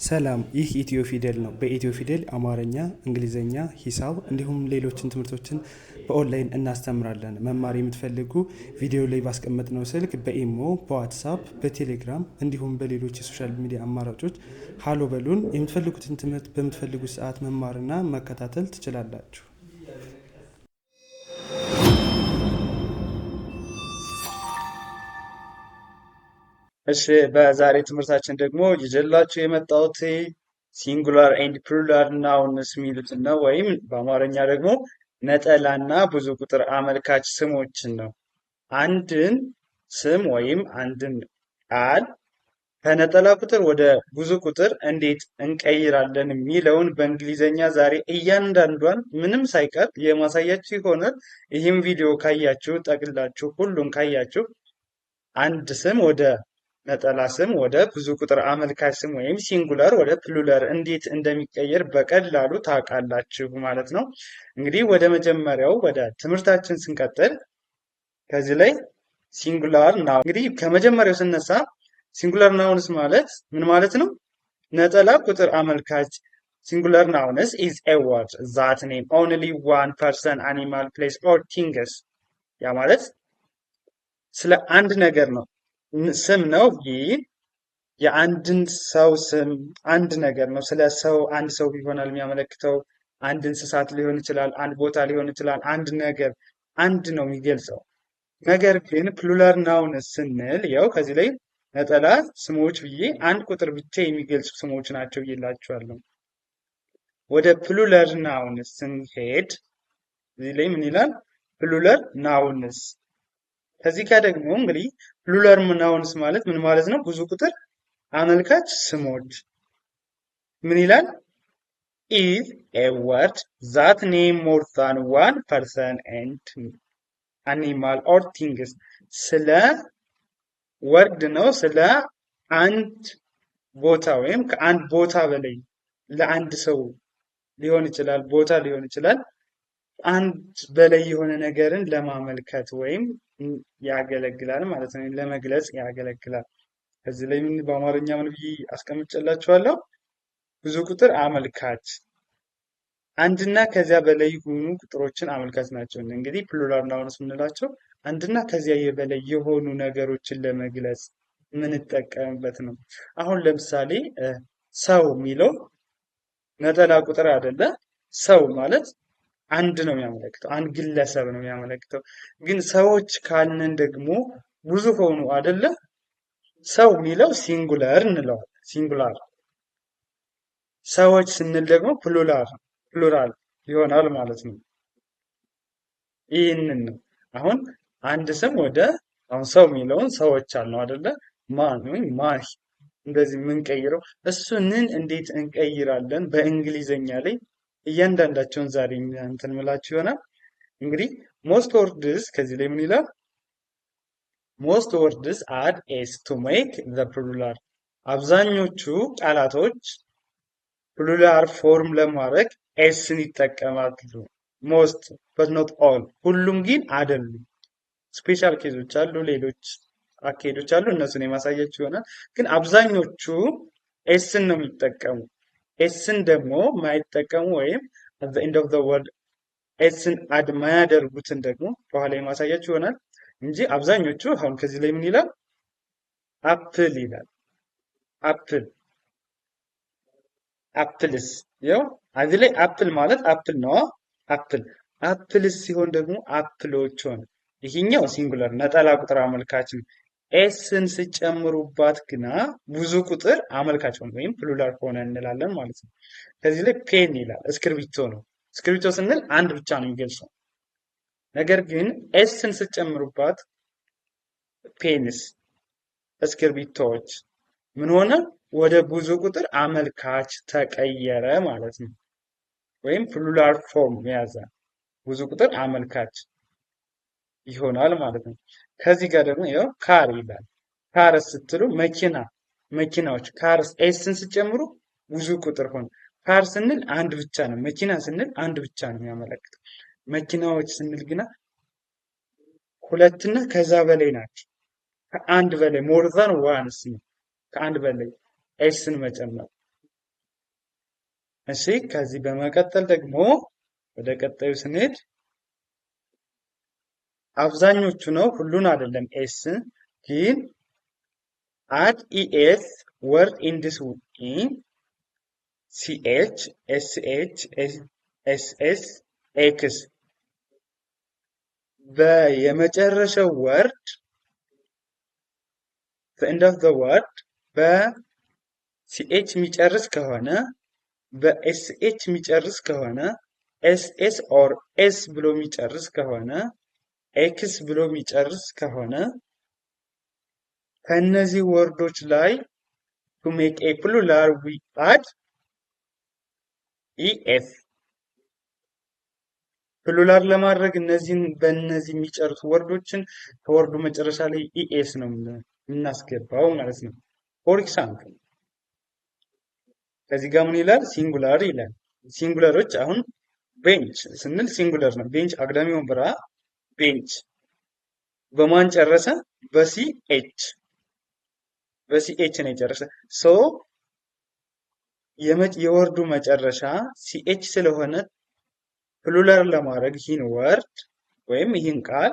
ሰላም፣ ይህ ኢትዮ ፊደል ነው። በኢትዮ ፊደል አማርኛ፣ እንግሊዝኛ፣ ሂሳብ እንዲሁም ሌሎችን ትምህርቶችን በኦንላይን እናስተምራለን። መማር የምትፈልጉ ቪዲዮ ላይ ባስቀመጥነው ስልክ በኢሞ፣ በዋትሳፕ፣ በቴሌግራም እንዲሁም በሌሎች የ social media አማራጮች ሀሎ በሉን። የምትፈልጉትን ትምህርት በምትፈልጉት ሰዓት መማርና መከታተል ትችላላችሁ። እሺ፣ በዛሬ ትምህርታችን ደግሞ ይዤላችሁ የመጣሁት singular and plural nouns የሚሉትን ነው፣ ወይም በአማርኛ ደግሞ ነጠላና ብዙ ቁጥር አመልካች ስሞችን ነው። አንድን ስም ወይም አንድን ቃል ከነጠላ ቁጥር ወደ ብዙ ቁጥር እንዴት እንቀይራለን የሚለውን በእንግሊዘኛ ዛሬ እያንዳንዷን ምንም ሳይቀር የማሳያችሁ ይሆናል። ይህም ቪዲዮ ካያችሁ፣ ጠቅላችሁ ሁሉን ካያችሁ፣ አንድ ስም ወደ ነጠላ ስም ወደ ብዙ ቁጥር አመልካች ስም ወይም singular ወደ plural እንዴት እንደሚቀየር በቀላሉ ታውቃላችሁ ማለት ነው። እንግዲህ ወደ መጀመሪያው ወደ ትምህርታችን ስንቀጥል ከዚህ ላይ singular noun፣ እንግዲህ ከመጀመሪያው ስነሳ singular nouns ማለት ምን ማለት ነው? ነጠላ ቁጥር አመልካች። Singular nouns is a word that name only one person, animal, place or things። ያ ማለት ስለ አንድ ነገር ነው፣ ስም ነው። ግን የአንድን ሰው ስም፣ አንድ ነገር ነው። ስለ ሰው፣ አንድ ሰው ይሆናል የሚያመለክተው። አንድ እንስሳት ሊሆን ይችላል፣ አንድ ቦታ ሊሆን ይችላል። አንድ ነገር፣ አንድ ነው የሚገልጸው። ነገር ግን plural noun ስንል ያው ከዚህ ላይ ነጠላ ስሞች ብዬ አንድ ቁጥር ብቻ የሚገልጹ ስሞች ናቸው ብዬላችኋለሁ። ወደ plural noun ስንሄድ እዚህ ላይ ምን ይላል? Plural nouns። ከዚህ ጋር ደግሞ እንግዲህ plural nouns ማለት ምን ማለት ነው? ብዙ ቁጥር አመልካች ስሞች ምን ይላል? Is a word that name more than one person and animal or things። ስለ word ነው፣ ስለ አንድ ቦታ ወይም ከአንድ ቦታ በላይ፣ ለአንድ ሰው ሊሆን ይችላል፣ ቦታ ሊሆን ይችላል። አንድ በላይ የሆነ ነገርን ለማመልከት ወይም ያገለግላል ማለት ነው፣ ለመግለጽ ያገለግላል። ከዚህ ላይ ምን በአማርኛ ምን ብዬ አስቀምጬላችኋለሁ? ብዙ ቁጥር አመልካች፣ አንድና ከዚያ በላይ የሆኑ ቁጥሮችን አመልካች ናቸው። እንግዲህ plural nouns የምንላቸው አንድና ከዚያ የበላይ የሆኑ ነገሮችን ለመግለጽ የምንጠቀምበት ነው። አሁን ለምሳሌ ሰው የሚለው ነጠላ ቁጥር አይደለ? ሰው ማለት አንድ ነው የሚያመለክተው፣ አንድ ግለሰብ ነው የሚያመለክተው። ግን ሰዎች ካልን ደግሞ ብዙ ሆኑ አይደለ? ሰው የሚለው singular እንለዋለን። Singular። ሰዎች ስንል ደግሞ plural ይሆናል ማለት ነው። ይህንን ነው። አሁን አንድ ስም ወደ አሁን ሰው የሚለውን ሰዎች አልነው አይደለ? Man ወይም man እንደዚህ የምንቀይረው እሱንን እንዴት እንቀይራለን? በእንግሊዘኛ ላይ እያንዳንዳቸውን ዛሬ እንትን ምላችሁ ይሆናል። እንግዲህ most words፣ ከዚህ ላይ ምን ይላል? Most words add s to make the plural። አብዛኞቹ ቃላቶች plural form ለማድረግ s ን ይጠቀማሉ። Most but not all፣ ሁሉም ግን አይደሉም። Special case ኦች አሉ፣ ሌሎች አካሄዶች አሉ። እነሱን የማሳያችሁ ይሆናል። ግን አብዛኞቹ s ን ነው የሚጠቀሙ። S ን ደግሞ ማይጠቀሙ ወይም at the end of the word s ን add ማያደርጉትን ደግሞ በኋላ የማሳያችሁ ይሆናል እንጂ አብዛኞቹ፣ አሁን ከዚህ ላይ ምን ይላል? Apple ይላል። Apple፣ apples። ያው እዚህ ላይ apple ማለት apple ነው። Apple፣ apples ሲሆን ደግሞ apple ኦች ሆነ። ይሄኛው singular ነጠላ ቁጥር አመልካች ነው። s ን ስጨምሩባት ግና ብዙ ቁጥር አመልካች ሆነ ወይም plural ሆነ እንላለን ማለት ነው። ከዚህ ላይ pen ይላል፣ እስክርቢቶ ነው። እስክርቢቶ ስንል አንድ ብቻ ነው የሚገልጸው። ነገር ግን s ን ስጨምሩባት pens፣ እስክርቢቶዎች ምን ሆነ? ወደ ብዙ ቁጥር አመልካች ተቀየረ ማለት ነው። ወይም plural form የያዘ ብዙ ቁጥር አመልካች ይሆናል ማለት ነው። ከዚህ ጋር ደግሞ ይኸው car ይላል። Cars ስትሉ መኪና፣ መኪናዎች። Cars s ን ስጨምሩ ብዙ ቁጥር ሆነ። Car ስንል አንድ ብቻ ነው። መኪና ስንል አንድ ብቻ ነው የሚያመለክተው። መኪናዎች ስንል ግና ሁለትና ከዛ በላይ ናቸው። ከአንድ በላይ፣ more than ones ነው። ከአንድ በላይ s ን መጨመር። እሺ ከዚህ በመቀጠል ደግሞ ወደ ቀጣዩ ስንሄድ አብዛኞቹ ነው፣ ሁሉን አይደለም። s ግን add es word ends in ch, sh, ss, x በየመጨረሻው word the end of the word በ ch የሚጨርስ ከሆነ፣ በ sh የሚጨርስ ከሆነ፣ ss or s ብሎ የሚጨርስ ከሆነ፣ x ብሎ የሚጨርስ ከሆነ ከእነዚህ word ኦች ላይ to make a plural we add es። Plural ለማድረግ እነዚህን በእነዚህ የሚጨርሱ word ኦችን ከ word ኡ መጨረሻ ላይ es ነው የምናስገባው ማለት ነው። For example ከዚህ ጋር ምን ይላል? Singular ይላል። Singular ኦች አሁን bench ስንል singular ነው። Bench አግዳሚ ወንበራ bench በማን ጨረሰ? በ ch፣ በ ch ነው የጨረሰ። So የ word ኡ መጨረሻ ch ስለሆነ plural ለማድረግ ይህን word ወይም ይህን ቃል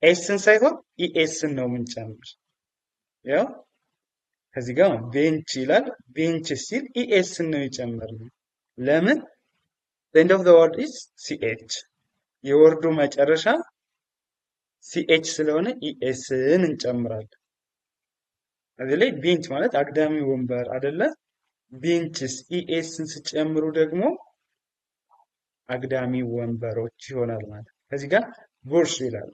s ን ሳይሆን es ን ነው የምንጨምር። ያው ከዚህ ጋር bench ይላል። Bench ሲል es ን ነው የጨመርነው። ለምን? The end of the word is ch፣ የ word ኡ መጨረሻ ch ስለሆነ es ን እንጨምራለን። እዚህ ላይ bench ማለት አግዳሚ ወንበር አይደለ? Benches es ን ስጨምሩ ደግሞ አግዳሚ ወንበሮች ይሆናል ማለት ነው። ከዚህ ጋር brush ይላል።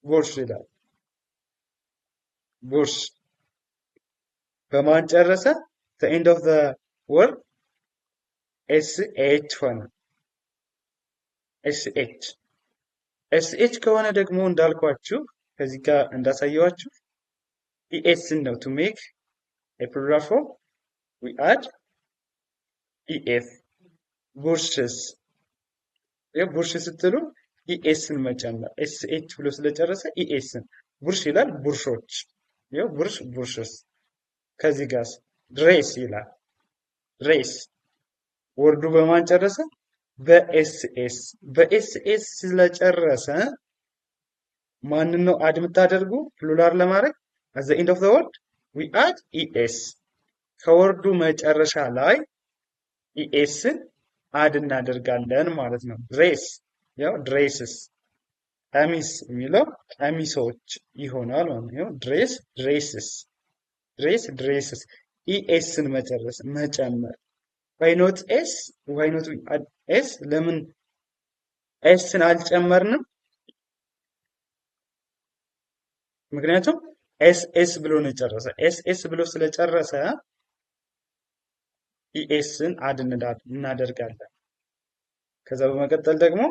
Brush ይላል። Brush በማን ጨረሰ? The end of the word sh ሆነ። sh sh ከሆነ ደግሞ እንዳልኳችሁ ከዚህ ጋር እንዳሳየኋችሁ es ን ነው to make a plural form we add es። Brushes፣ brush ስትሉ es ን መጨመር፣ sh ብሎ ስለጨረሰ es ን። Brush ይላል brush ኦች፣ ይኸው brush brushes። ከዚህ ጋር dress ይላል። Dress word ኡ በማን ጨረሰ? በ ss። በ ss ስለጨረሰ ማንን ነው add የምታደርጉ plural ለማድረግ? At the end of the word we add es። ከ word ኡ መጨረሻ ላይ es ን add እናደርጋለን ማለት ነው። Dress ያው dresses። ቀሚስ የሚለው ቀሚሶች ይሆናል ማለት ነው። Dress dresses፣ dress dresses፣ es ን መጨረስ መጨመር። Why not s? Why not s? ለምን s ን አልጨመርንም? ምክንያቱም s s ብሎ ነው የጨረሰ። s s ብሎ ስለጨረሰ es ን add እናደርጋለን። ከዛ በመቀጠል ደግሞ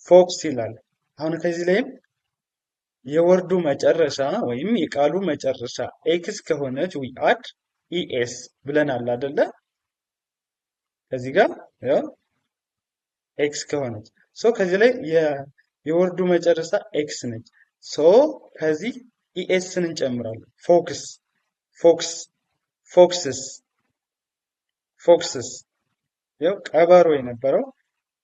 fox ይላል። አሁን ከዚህ ላይም የ word ኡ መጨረሻ ወይም የቃሉ መጨረሻ x ከሆነች we add es ብለናል አይደለ? ከዚህ ጋር ያው x ከሆነች so ከዚህ ላይ የ word ኡ መጨረሻ x ነች። So ከዚህ es ን እንጨምራለን። Fox fox foxes foxes፣ ያው ቀበሮ የነበረው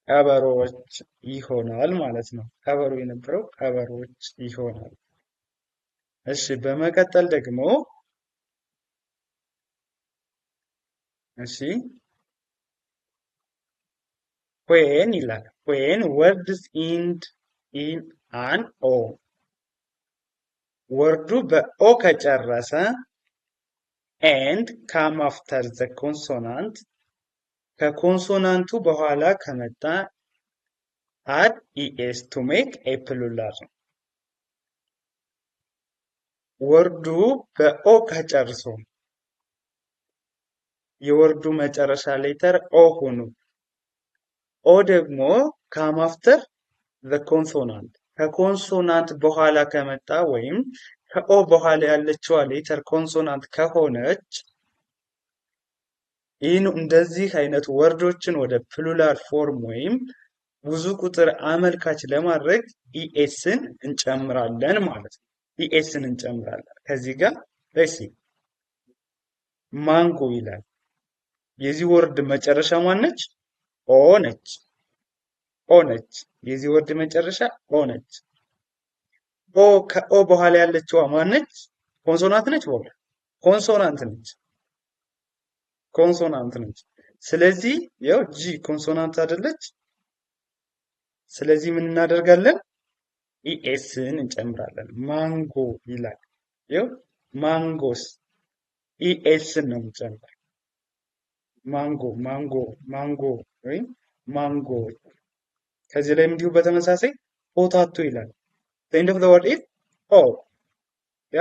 ቀበሮዎች ይሆናል ማለት ነው። ቀበሮ የነበረው ቀበሮዎች ይሆናል። እሺ በመቀጠል ደግሞ እሺ when ይላል። When words end in an o፣ word ኡ በ o ከጨረሰ and come after the consonant፣ ከ consonant ኡ በኋላ ከመጣ add es to make a plural። Word ኡ በ o ከጨርሶ የ word ኡ መጨረሻ letter o ሆኖ o ደግሞ come after the consonant፣ ከ consonant በኋላ ከመጣ ወይም ከ o በኋላ ያለችዋ letter consonant ከሆነች ይህን እንደዚህ አይነት word ኦችን ወደ plural form ወይም ብዙ ቁጥር አመልካች ለማድረግ es ን እንጨምራለን ማለት ነው። es ን እንጨምራለን። ከዚህ ጋር እሺ ማንጎ ይላል። የዚህ word መጨረሻ ማነች? O ነች። O ነች። የዚህ word መጨረሻ O ነች። O ከ O በኋላ ያለችዋ ማነች? Consonant ነች። Vowel consonant ነች። Consonant ነች። ስለዚህ ያው G consonant አይደለች። ስለዚህ ምን እናደርጋለን? ES ን እንጨምራለን። ማንጎ ይላል። ያው mangoes ES ን ነው የምንጨምረው። ማንጎ ማንጎ ማንጎ ወይም ማንጎ። ከዚህ ላይ እንዲሁ በተመሳሳይ potato ይላል። The end of the word is O። ያ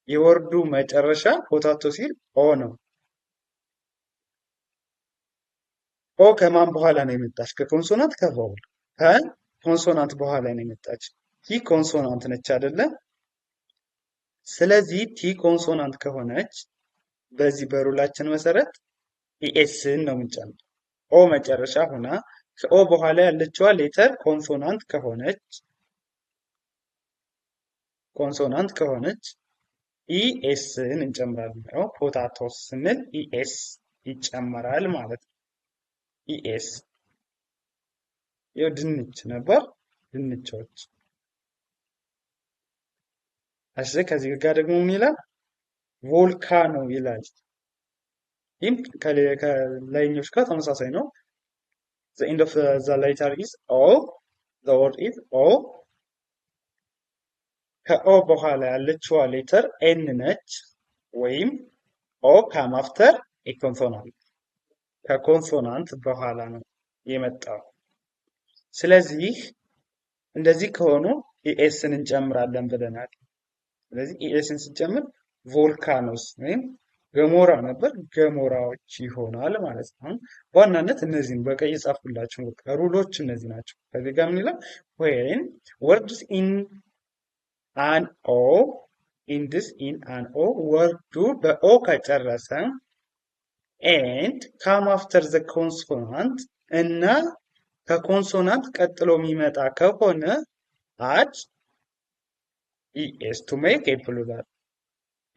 የ word ኡ መጨረሻ potato ሲል O ነው። O ከማን በኋላ ነው የመጣች? ከ consonant ከ vowel? ከ consonant በኋላ ነው የመጣች። T consonant ነች አይደለ? ስለዚህ T consonant ከሆነች በዚህ በ rule ኣችን መሰረት ES ን ነው የምንጨምር። O መጨረሻ ሆና ከ O በኋላ ያለችዋ letter consonant ከሆነች ES ን እንጨምራለን። ያው potatoes ስንል ES ይጨመራል ማለት ነው። ES ይኸው ድንች ነበር፣ ድንቾች። እሺ ከዚህ ጋር ደግሞ ምን ይላል? Volcano ይላል። ይህም ከላይኞች ጋር ተመሳሳይ ነው። The end of the letter is O. The word is O. ከ O በኋላ ያለችዋ letter N ነች፣ ወይም O come after a consonant፣ ከ consonant በኋላ ነው የመጣው። ስለዚህ እንደዚህ ከሆኑ ES ን እንጨምራለን ብለናል። ስለዚህ ES ን ስንጨምር volcanoes ወይም ገሞራ ነበር፣ ገሞራዎች ይሆናል ማለት ነው። በዋናነት እነዚህን በቀይ የጻፍኩላችሁ በቃ rule ኦች እነዚህ ናቸው። ከዚህ ጋር ምን ይላል? When words in an O ends in an O፣ word ኡ በ O ከጨረሰ and come after the consonant እና ከ consonant ቀጥሎ የሚመጣ ከሆነ add ES to make a plural።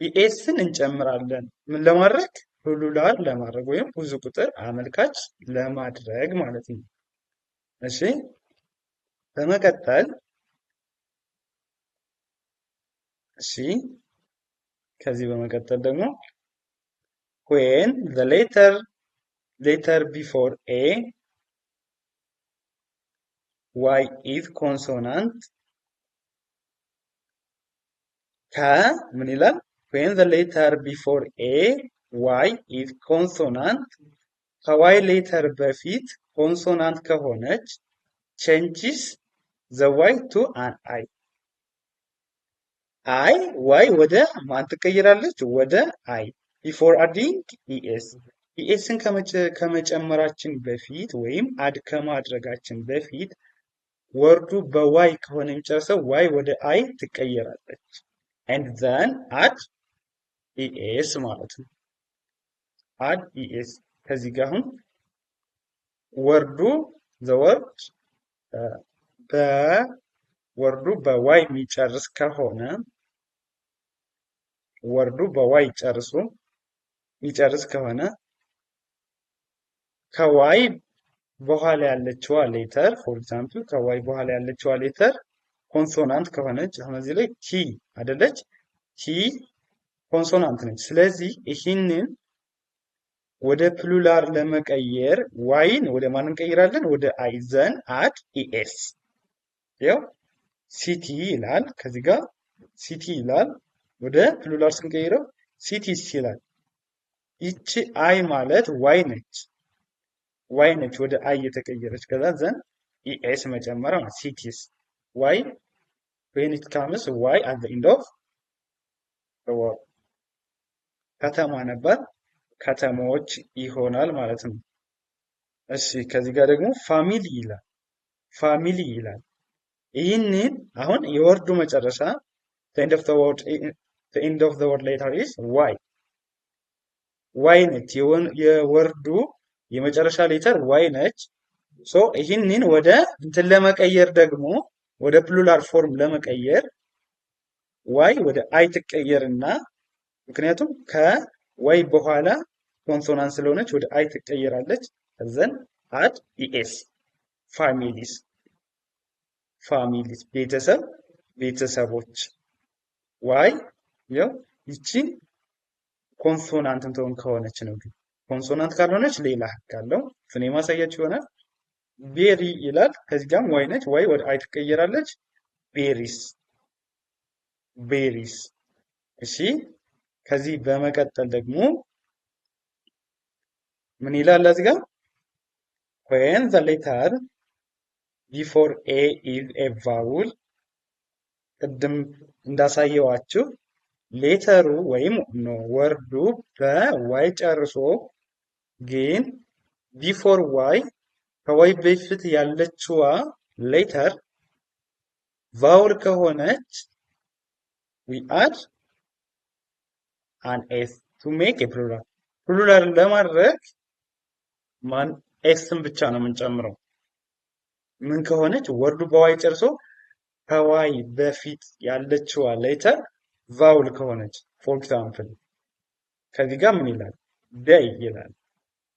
ES ን እንጨምራለን። ምን ለማድረግ? Plural ለማድረግ ወይም ብዙ ቁጥር አመልካች ለማድረግ ማለት ነው። እሺ በመቀጠል እሺ ከዚህ በመቀጠል ደግሞ when the letter before a y is consonant ከምን ይላል? When the letter before a y is consonant፣ ከ Y letter በፊት consonant ከሆነች changes the Y to an I። I Y ወደ ማን ትቀይራለች? ወደ I before adding ES። ES ን ከመጨመራችን በፊት ወይም add ከማድረጋችን በፊት word ኡ በ Y ከሆነ የሚጨርሰው Y ወደ I ትቀየራለች። And then add ES ማለት ነው። Add ES። ከዚህ ጋር አሁን word ኡ the word በ word ኡ በ Y የሚጨርስ ከሆነ word ኡ በ Y ጨርሶ የሚጨርስ ከሆነ ከ Y በኋላ ያለችዋ letter፣ for example ከ Y በኋላ ያለችዋ letter consonant ከሆነች፣ አሁን እዚህ ላይ T አይደለች? T consonant ነች። ስለዚህ ይህንን ወደ plural ለመቀየር Y ን ወደ ማን እንቀይራለን? ወደ I፣ then add ES። ያው city ይላል። ከዚህ ጋር city ይላል። ወደ plural ስንቀይረው cities ይላል። ይቺ I ማለት Y ነች። Y ነች ወደ I የተቀየረች። ከዛ then ES መጨመር ማለት cities። Y when it comes Y at the end of the word ከተማ ነበር ከተሞች ይሆናል ማለት ነው። እሺ ከዚህ ጋር ደግሞ family ይላል። Family ይላል። ይህንን አሁን የ word ኡ መጨረሻ the end of the word letter is Y። Y ነች። የ word ኡ የመጨረሻ letter Y ነች። So ይህንን ወደ እንትን ለመቀየር ደግሞ ወደ plural form ለመቀየር Y ወደ I ትቀየርና ምክንያቱም ከ Y በኋላ consonant ስለሆነች ወደ I ትቀየራለች። Then add es families families ቤተሰብ ቤተሰቦች። Y ያው ይቺ consonant እንትሆን ከሆነች ነው። ግን consonant ካልሆነች ሌላ ህግ አለው። እሱን የማሳያችሁ ይሆናል። Berry ይላል። ከዚህ ጋርም Y ነች። Y ወደ I ትቀየራለች። Berries berries። እሺ ከዚህ በመቀጠል ደግሞ ምን ይላል እዚህ ጋር? When the letter before a is a vowel። ቅድም እንዳሳየዋችሁ letter ኡ ወይም no word ኡ በ Y ጨርሶ ግን before Y ከ Y በፊት ያለችዋ letter vowel ከሆነች we add an S to make a plural። Plural ለማድረግ ማን S ን ብቻ ነው የምንጨምረው። ምን ከሆነች? Word ኡ በ Y ጨርሶ ከ Y በፊት ያለችዋ letter vowel ከሆነች። For example ከዚህ ጋር ምን ይላል? Day ይላል።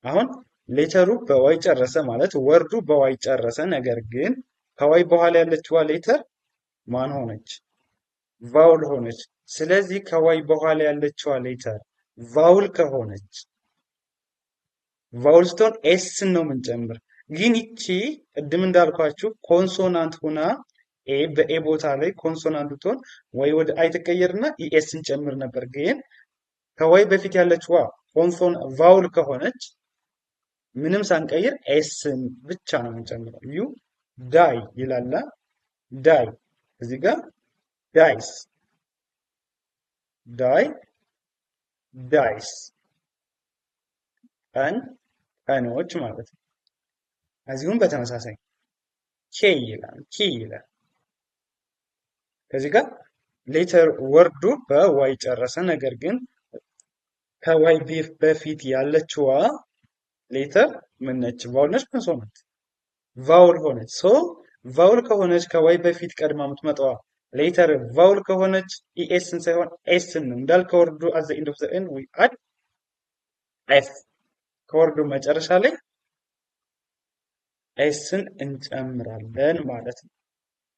አሁን letter ኡ በ Y ጨረሰ ማለት word ኡ በ Y ጨረሰ። ነገር ግን ከ Y በኋላ ያለችዋ letter ማን ሆነች? Vowel ሆነች። ስለዚህ ከ Y በኋላ ያለችዋ letter vowel ከሆነች፣ vowel ስትሆን S ን ነው የምንጨምር። ግን ይቺ ቅድም እንዳልኳችሁ consonant ሁና A በ A ቦታ ላይ consonant ብትሆን Y ወደ I ትቀየርና es እንጨምር ነበር። ግን ከ Y በፊት ያለችዋ vowel ከሆነች ምንም ሳንቀይር S ን ብቻ ነው የምንጨምረው። ዩ die ይላላ die እዚህ ጋር dies die dies ቀን ቀኖች ማለት ነው። እዚሁም በተመሳሳይ key ይላል key ይላል። ከዚህ ጋር letter word ኡ በ Y ጨረሰ። ነገር ግን ከ Y በፊት ያለችዋ letter ምን ነች? Vowel ነች? Consonant? Vowel ሆነች። So vowel ከሆነች፣ ከ Y በፊት ቀድማ የምትመጣዋ letter vowel ከሆነች es ን ሳይሆን S ን ነው። እንዳል ከ word ኡ at the end of the end we add S። ከ word ኡ መጨረሻ ላይ S ን እንጨምራለን ማለት ነው።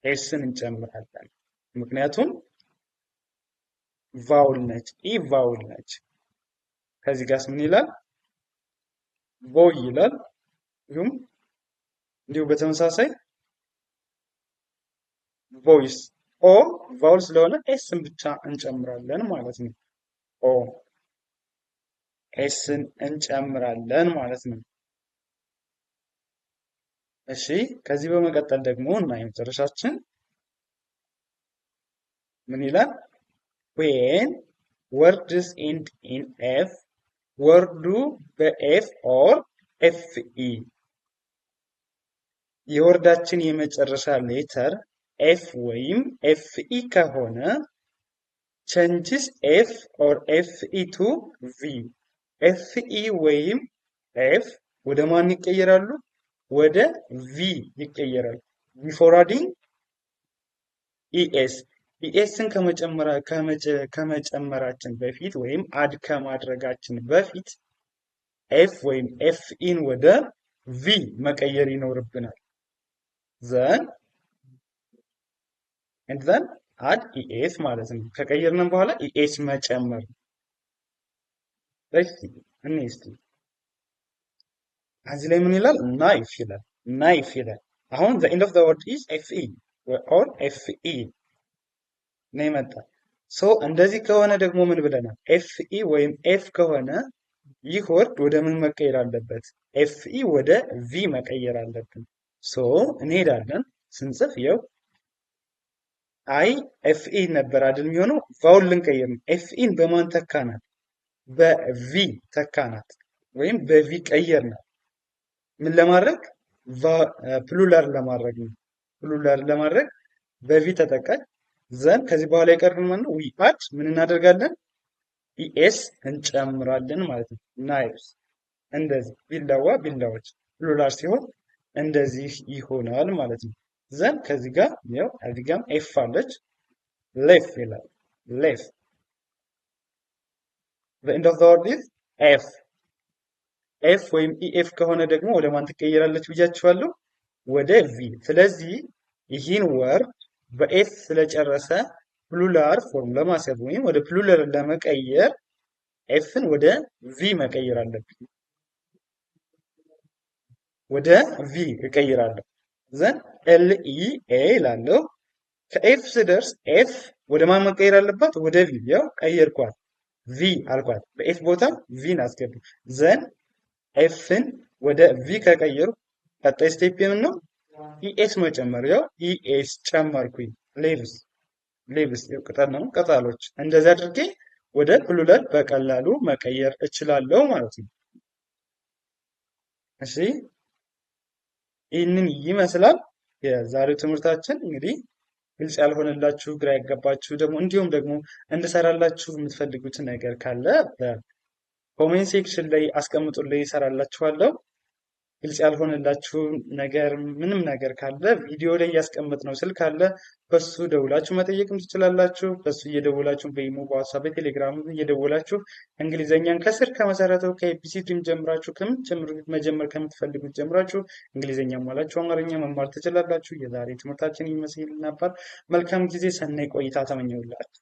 S ን እንጨምራለን ምክንያቱም vowel ነች፣ E vowel ነች። ከዚህ ጋርስ ምን ይላል? Boy ይላል። እንዲሁም እንዲሁ በተመሳሳይ boys O vowel ስለሆነ S ን ብቻ እንጨምራለን ማለት ነው። O S ን እንጨምራለን ማለት ነው። እሺ ከዚህ በመቀጠል ደግሞ እና የመጨረሻችን ምን ይላል? When words end in F፣ word ኡ በ F or F E፣ የ word ኣችን የመጨረሻ letter F ወይም F E ከሆነ changes F or F E to V። F E ወይም F ወደ ማን ይቀየራሉ? ወደ V ይቀየራል። Before adding es፣ es ን ከመጨመራችን በፊት ወይም add ከማድረጋችን በፊት F ወይም F E ን ወደ V መቀየር ይኖርብናል። Then and then add es ማለት ነው። ከቀየርንን በኋላ es መጨመር። እስቲ እኔ እስቲ እዚህ ላይ ምን ይላል? Knife ይላል። Knife ይላል። አሁን the end of the word is F E or F E ነው የመጣ። So እንደዚህ ከሆነ ደግሞ ምን ብለናል? F E ወይም F ከሆነ ይህ word ወደ ምን መቀየር አለበት? F E ወደ V መቀየር አለብን። So እንሄዳለን፣ ስንጽፍ ይኸው I F E ነበር አይደል የሚሆነው? Vowel ልንቀይር ነው። F E ን በማን ተካናት? በ V ተካናት ወይም በ V ቀየርናት። ምን ለማድረግ? Plural ለማድረግ ነው። Plural ለማድረግ በ V ተጠቃች። Then ከዚህ በኋላ የቀረን ማለት ነው we add ምን እናደርጋለን? Es እንጨምራለን ማለት ነው። Knives እንደዚህ ቢላዋ ቢላዎች plural ሲሆን እንደዚህ ይሆናል ማለት ነው። Then ከዚህ ጋር ያው እዚህ ጋርም F አለች፣ leaf ይላል። Leaf፣ the end of the word is F። F ወይም EF ከሆነ ደግሞ ወደ ማን ትቀየራለች ብያችኋለሁ? ወደ V። ስለዚህ ይህን word በ F ስለጨረሰ plural form ለማስያዝ ወይም ወደ plural ለመቀየር F ን ወደ V መቀየር አለብኝ። ወደ V እቀይራለሁ። Then L E A እላለሁ። ከ F ስደርስ F ወደ ማን መቀየር አለባት? ወደ V። ያው ቀየርኳት፣ V አልኳት። በ F ቦታ V ን አስገቡ። Then F ን ወደ V ከቀየሩ ቀጣይ step ምን ነው? ES መጨመር። ያው ES ጨመርኩኝ። Leaves፣ leaves ቅጠል ነው፣ ቅጠሎች። እንደዚህ አድርጌ ወደ plural በቀላሉ መቀየር እችላለሁ ማለት ነው። እሺ፣ ይህንን ይመስላል የዛሬው ትምህርታችን። እንግዲህ ግልጽ ያልሆነላችሁ፣ ግራ ያገባችሁ ደግሞ እንዲሁም ደግሞ እንድሰራላችሁ የምትፈልጉት ነገር ካለ በ comment section ላይ አስቀምጡልኝ፣ እሰራላችኋለሁ። ግልጽ ያልሆነላችሁ ነገር ምንም ነገር ካለ ቪዲዮ ላይ ያስቀመጥነው ስልክ አለ። በሱ ደውላችሁ መጠየቅም ትችላላችሁ። በሱ እየደወላችሁ በኢሞ፣ በዋትሳፕ፣ በቴሌግራም እየደወላችሁ እንግሊዘኛን ከስር ከመሰረቱ ከ ABCD ም ጀምራችሁ ከምትጀምሩት መጀመር ከምትፈልጉት ጀምራችሁ እንግሊዘኛ ሟላችሁ አማርኛ መማር ትችላላችሁ። የዛሬ ትምህርታችን ይመስል ነበር። መልካም ጊዜ፣ ሰናይ ቆይታ ተመኘሁላችሁ።